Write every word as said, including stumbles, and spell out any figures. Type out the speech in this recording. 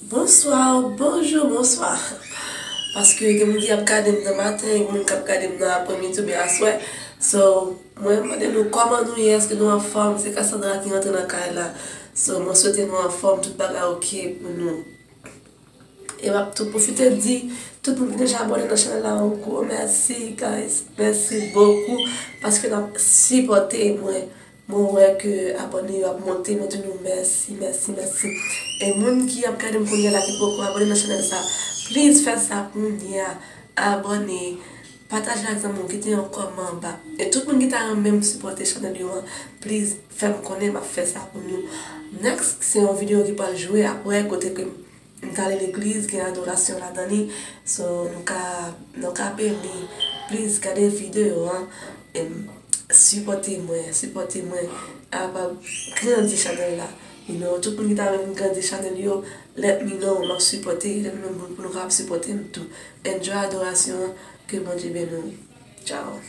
Bonswa, bonjou, bonswa. Paske gen moun ki ap gade m nan maten, gen moun k ap gade m nan aprèmidi oubyen aswè. So, mwen mande nou kòman nou ye, èske nou anfòm? Se Cassandra ki rantre nan kay la. So, mwen swete nou anfòm, tout bagay oke pou nou. E m ap tou pwofite di tout moun ki deja abòne nan chanèl la, yon gwo mèsi, guys. Mèsi bokou paske n ap sipòte mwen. Mwen wè ke abòne yo ap monte, mwen di nou mèsi, mèsi, mèsi. E moun ki ap gade m kounye a la ki poko abòne nan chanèl sa, please fè sa kounye a. Abòne, pataje ak zanmi w, kite yon kòman anba. E tout moun ki ta renmen m sipòte chanèl yo an, please fè m konnen, m ap fè sa pou nou. Next, se yon videyo ki pral jwe apre, kote ke m t ale legliz, gen adorasyon ladan li. So, nou ka, nou ka beni. Please, gade videyo an. Em, sipòte mwen, sipòte mwen. Kapab grandi chanèl la. You know, tout moun ki ta renmen grandi chanèl yo, let me know, m ap sipòte, let me know pou nou kapab sipòte m tou. Enjoy adorasyon an, ke Bondye beni w. Ciao.